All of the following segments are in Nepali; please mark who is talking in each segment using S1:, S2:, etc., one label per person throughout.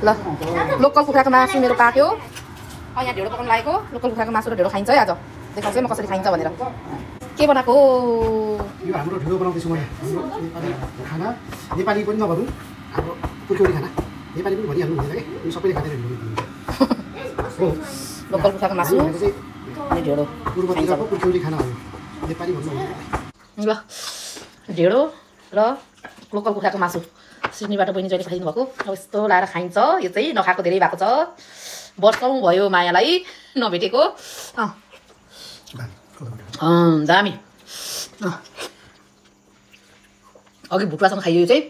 S1: ल लोकल कुखुराको मासु मेरो पाक्यो यहाँ ढेँडो पकाउनु लागेको लोकल कुखुराको मासु र ढेँडो खाइन्छ है आज देखाउँछु म कसरी खाइन्छ भनेर के बनाएको
S2: यो हाम्रो ढेँडो बनाउँदैछु मैले खाना नेपाली पनि नभनौँ हाम्रो पुर्ख्यौली खाना नेपाली पनि भनिहाल्नु हुँदैन कि यो सबैले खाँदैन ढेँडो
S1: लोकल कुखुराको मासु अनि ढेँडो
S2: पूर्वतिरको पुर्ख्यौली खाना हो नेपाली भन्नु हुँदैन
S1: ल ढेँडो र लोकल कुखुराको मासु सिडनीबाट बहिनी जहिले खाइदिनु भएको अब यस्तो लाएर खाइन्छ यो चाहिँ नखाएको धेरै भएको छ वर्षौँ भयो मायालाई नभेटेको दामी अघि भुक्लासँग खाइयो यो चाहिँ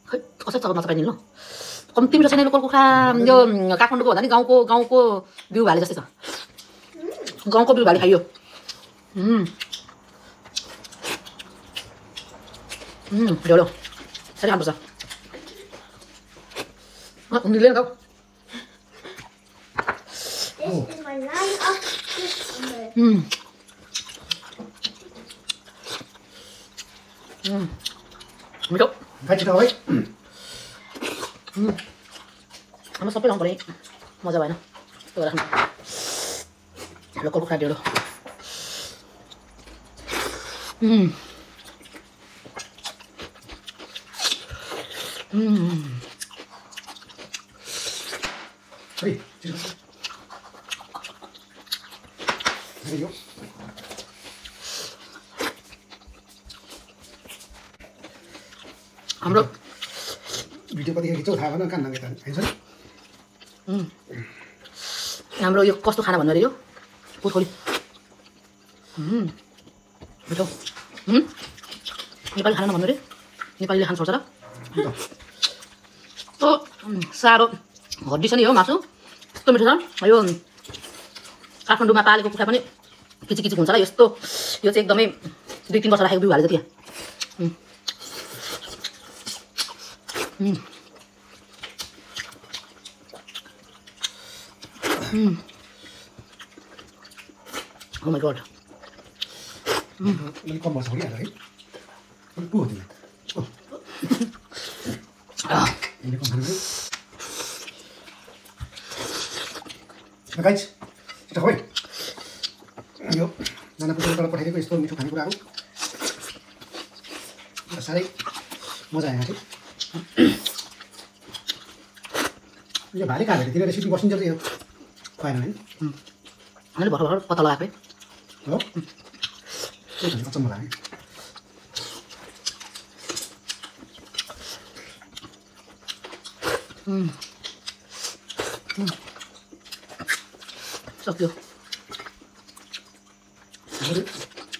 S1: खै कसरी चलाउन नसपाइदिनु ल कम्ती मिठो छैन लोकल कुखुरा यो काठमाडौँको भन्दा नि गाउँको बिउ भाले जस्तै छ गाउँको बिउ भाले खाइयो ढेँडो साह्रै खानुपर्छ उनीले गाउँ मिठो
S2: गाइछौ है
S1: हाम्रो सबै लाउनु पर्ने मजा भएन त्यो भएर लोकल कुखुरा ढेँडो हाम्रो
S2: भिडियो कति खिच्छौ थाहा भएन कहाँ नागे त खाइन्छ नि
S1: हाम्रो यो कस्तो खाना भन्नु अरे यो पुर्खौली मिठो नेपाली खाना नभन्नु अरे नेपालीले खान छोड्छ र यस्तो साह्रो हड्डी छ नि हो मासु यस्तो मिठो छ यो काठमाडौँमा पालेको कुखुरा पनि किचिकिचिक हुन्छ र यस्तो यो चाहिँ एकदमै 2-3 वर्ष राखेको बिउ हाले जति Oh my god.
S2: Ini kok masuk ya, right? Ini ini kok baru. Nah guys, kita kowe. Ayo, nana punya kalau perhatian gue itu खाने कुरा aku. साह्रै मजा आयो है यो भारी काटेर तिनीहरूले सिटी बसिन्छ यो खुवाएन है
S1: मैले भर्खर पत्ता लगाएको
S2: हो त्यही भनेको अचम्म लाग्यो
S1: सक्यो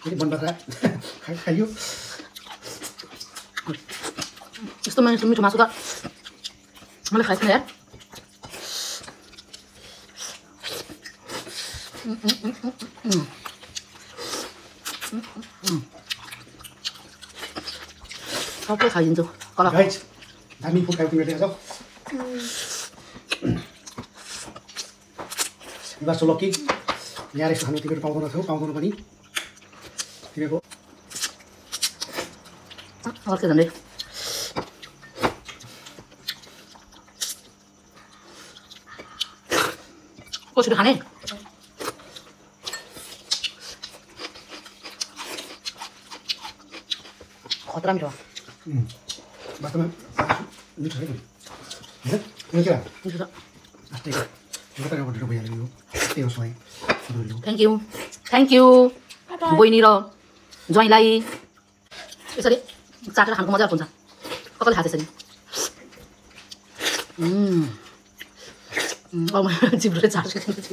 S2: फेरि बनबाट खाइयो
S1: यस्तो मिठो मासु त मैले खाएको थिएँ यार सबै खाइदिन्छु
S2: गाइस दामी फुड खाएको तिमीले देख्छौ युवा सो लकी यहाँ यस्तो खानु तिमीहरू पाउँदैन पनि तिमीको
S1: अर्कै झन्डै कसरी खाने खतरा मिठो
S2: वास्तवमा मिठो छ हैन यो के
S1: मिठो छ
S2: अस्ति यो त एउटा भइहाल्यो त्यही हो सबै
S1: थ्याङ्क यू बहिनी र ज्वाइँलाई यसरी चाटेर खानुको मजा हुन्छ कसले खान्छ यसरी अब म जिब्रोले चाटेको छु